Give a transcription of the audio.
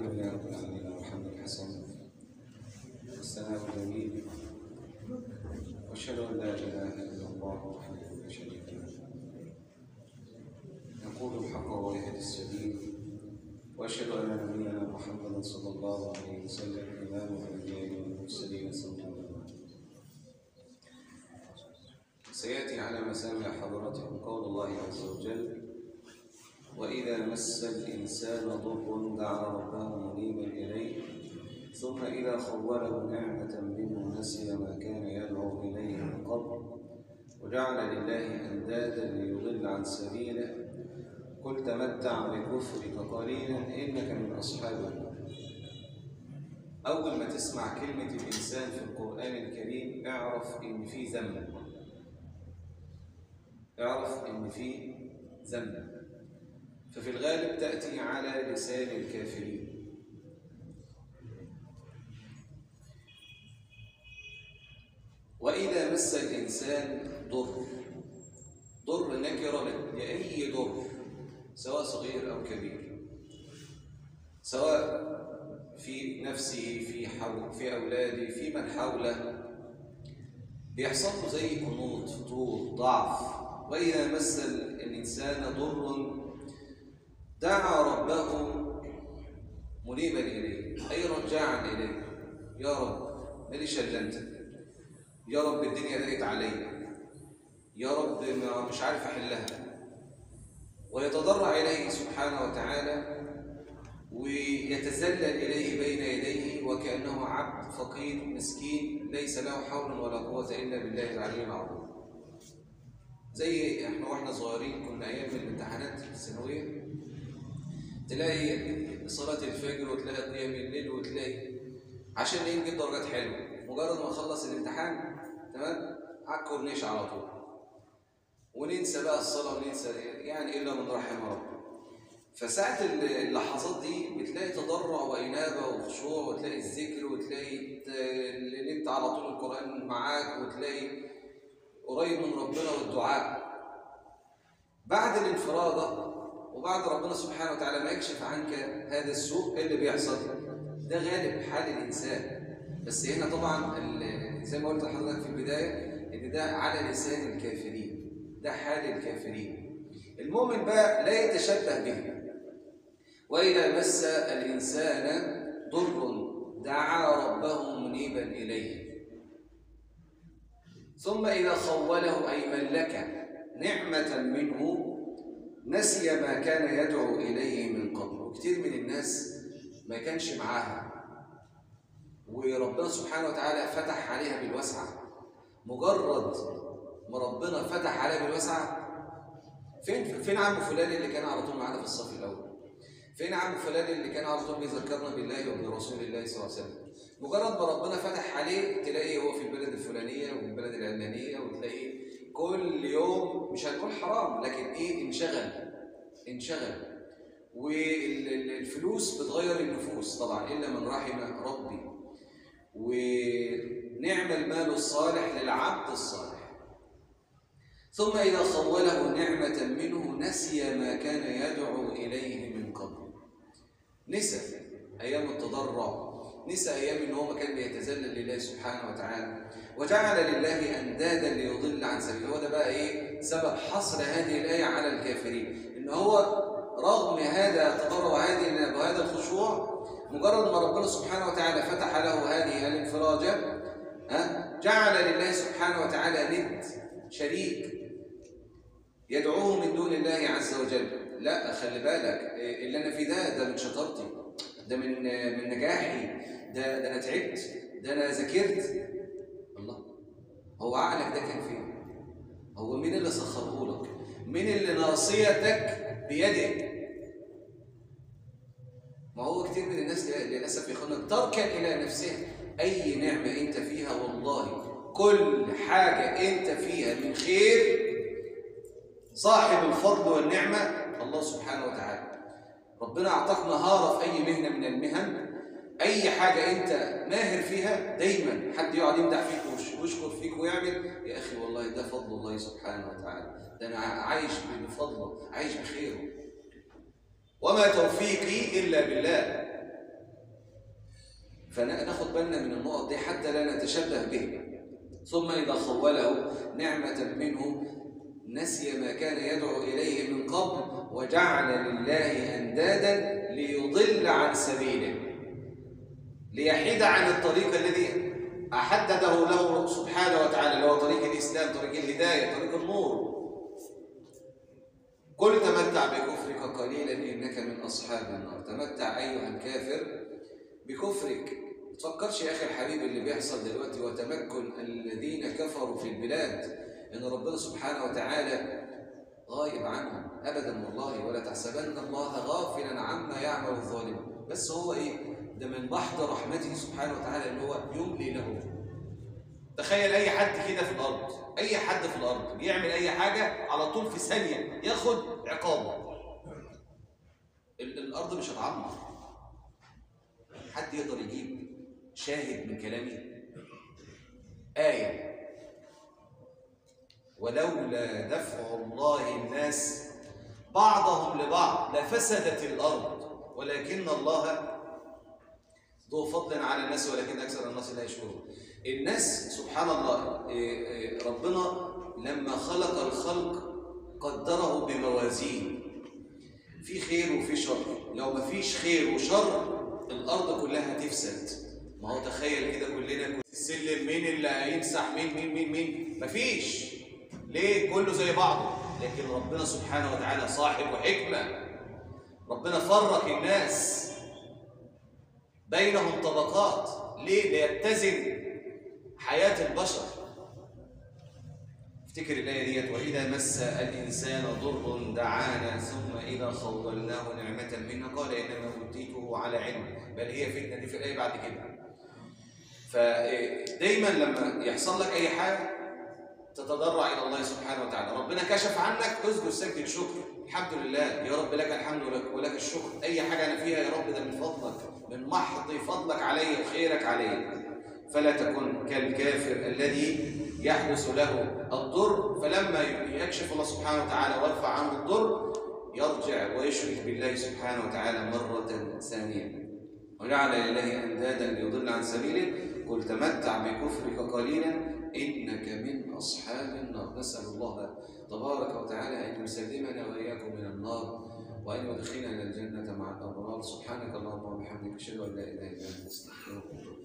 لله رب العالمين، والحمد الحسن والثناء الجميل، وأشهد أن لا إله إلا الله وحده لا شريك له، يقول الحق ويهدي السبيل، وأشهد أن نبينا محمدا صلى الله عليه وسلم إمام الأنبياء والمرسلين صلى الله عليه وسلم. سيأتي على مسامع حضراتكم قول الله عز وجل: وإذا مس الإنسان ضر دعا ربه منيبا إليه ثم إذا خوله نعمة منه نسي ما كان يدعو إليه من قبل وجعل لله أندادا ليضل عن سبيله قل تمتع بكفرك قليلا إنك من أصحاب النار. أول ما تسمع كلمة الإنسان في القرآن الكريم اعرف إن في ذنب، اعرف إن في ذنب، ففي الغالب تأتي على لسان الكافرين. وإذا مس الإنسان ضر، ضر نكرة لأي ضر، سواء صغير أو كبير، سواء في نفسه، في أولاده، في من حوله، بيحصل له زي قنوط، فطور، ضعف. وإذا مس الإنسان ضر دعا ربه منيبا إليه، أي رجاعا إليه. يا رب ماليش إلا أنت، يا رب الدنيا ضاقت عليا، يا رب مش عارف أحلها، ويتضرع إليه سبحانه وتعالى ويتذلل إليه بين يديه وكأنه عبد فقير مسكين ليس له حول ولا قوة إلا بالله العلي العظيم. زي احنا واحنا صغيرين كنا أيام الامتحانات في الثانوية تلاقي صلاة الفجر وتلاقي قيام الليل وتلاقي عشان ايه؟ نجيب درجات حلوة. مجرد ما نخلص الامتحان تمام على الكورنيش على طول، وننسى بقى الصلاة وننسى يعني إلا من رحم ربي. فساعة اللحظات دي بتلاقي تضرع وإنابة وخشوع، وتلاقي الذكر، وتلاقي اللي انت على طول القرآن معاك، وتلاقي قريب من ربنا والدعاء. بعد الانفرادة وبعد ربنا سبحانه وتعالى ما يكشف عنك هذا السوء اللي بيحصل ده غالب حال الإنسان. بس هنا طبعا زي ما قلت لحضرتك في البداية إن ده على لسان الكافرين، ده حال الكافرين. المؤمن بقى لا يتشبه به. وإذا مس الإنسان ضر دعا ربه منيبا إليه ثم إذا خوله أي ملك نعمة منه نسي ما كان يدعو إليه من قبل. وكتير من الناس ما كانش معاها وربنا سبحانه وتعالى فتح عليها بالوسعة. مجرد ما ربنا فتح عليها بالوسعة، فين عم فلان اللي كان على طول معانا في الصف الأول؟ فين عم فلان اللي كان على طول بيذكرنا بالله وبرسول الله صلى الله عليه وسلم؟ مجرد ما ربنا فتح عليه تلاقيه هو في البلد الفلانية وفي البلد العلانية، وتلاقيه كل يوم مش هنقول حرام لكن ايه، انشغل انشغل. والفلوس بتغير النفوس طبعا إلا من رحم ربي. ونعم المال الصالح للعبد الصالح. ثم إذا خوله نعمة منه نسي ما كان يدعو إليه من قبل. نسى أيام التضرع، نسى أيام إن هو ما كان بيتذلل لله سبحانه وتعالى، وجعل لله أندادا ليضل عن سبيله. هو ده بقى إيه سبب حصر هذه الآية على الكافرين، إن هو رغم هذا التضرع وهذا الخشوع، مجرد ما ربنا سبحانه وتعالى فتح له هذه الانفراجة جعل لله سبحانه وتعالى ند شريك يدعوه من دون الله عز وجل. لا خلي بالك، اللي أنا فيه ده من شطارتي، ده من نجاحي، ده أنا تعبت، ده أنا ذاكرت. الله، هو عقلك ده كان فين؟ هو مين اللي سخره لك؟ مين اللي ناصيتك بيده؟ ما هو كتير من الناس للأسف يا اخوانا تركن إلى نفسها. أي نعمة أنت فيها والله كل حاجة أنت فيها من خير صاحب الفضل والنعمة الله سبحانه وتعالى. ربنا أعطاك مهارة في أي مهنة من المهن، أي حاجة أنت ماهر فيها دايما حد يقعد يمدح فيك ويشكر فيك ويعمل، يا أخي والله ده فضل الله سبحانه وتعالى، ده أنا عايش بفضله، عايش بخيره. وما توفيقي إلا بالله. فناخد بالنا من النقط دي حتى لا نتشبه به. ثم إذا خوله نعمة منه نسي ما كان يدعو إليه من قبل وجعل لله أندادا ليضل عن سبيله، ليحيد عن الطريق الذي أحدده له سبحانه وتعالى، اللي هو طريق الإسلام، طريق الهداية، طريق النور. قل تمتع بكفرك قليلا إنك من أصحاب النار. تمتع أيها الكافر بكفرك. ما تفكرش يا أخي الحبيب اللي بيحصل دلوقتي وتمكن الذين كفروا في البلاد إن ربنا سبحانه وتعالى غايب عنهم أبدا والله. ولا تحسبن الله غافلا عما يعمل الظالمون. بس هو إيه؟ ده من محض رحمته سبحانه وتعالى اللي هو يملي له. تخيل أي حد كده في الأرض، أي حد في الأرض بيعمل أي حاجة على طول في ثانية ياخد عقابه. الأرض مش هتعمر. حد يقدر يجيب شاهد من كلامي؟ آية: ولولا دفع الله الناس بعضهم لبعض لفسدت الأرض ولكن الله ذو فضل على الناس ولكن أكثر الناس لا يشكرون. الناس سبحان الله، ربنا لما خلق الخلق قدره بموازين، في خير وفي شر. لو ما فيش خير وشر الأرض كلها تفسد. ما هو تخيل كده كلنا السلم، مين اللي هيمسح مين مين مين مين؟ مفيش. ليه؟ كله زي بعضه. لكن ربنا سبحانه وتعالى صاحب حكمة، ربنا فرق الناس بينهم طبقات. ليه؟ ليتزن حياة البشر. افتكر الآية ديت: وإذا مس الإنسان ضر دعانا ثم إذا خولناه نعمة منا قال إنما أوتيته على علم بل هي فتنة. دي في الآية بعد كده. فدايما لما يحصل لك أي حاجة تتضرع إلى الله سبحانه وتعالى. ربنا كشف عنك، اسجد سجدة شكر، الحمد لله يا رب، لك الحمد ولك الشكر. أي حاجة أنا فيها يا رب ده من فضلك، من محض فضلك علي وخيرك علي. فلا تكن كالكافر الذي يحدث له الضر، فلما يكشف الله سبحانه وتعالى ويرفع عنه الضر يرجع ويشرك بالله سبحانه وتعالى مرة ثانية. وجعل لله أندادا ليضل عن سبيله قل تمتع بكفرك قليلا إنك من أصحاب النار. نسأل الله تبارك وتعالى أن يسلمنا وإياكم من النار وأن يدخلنا الجنة مع الأبرار. سبحانك اللهم وبحمدك، أشهد أن لا إله إلا أنت، أستغفرك.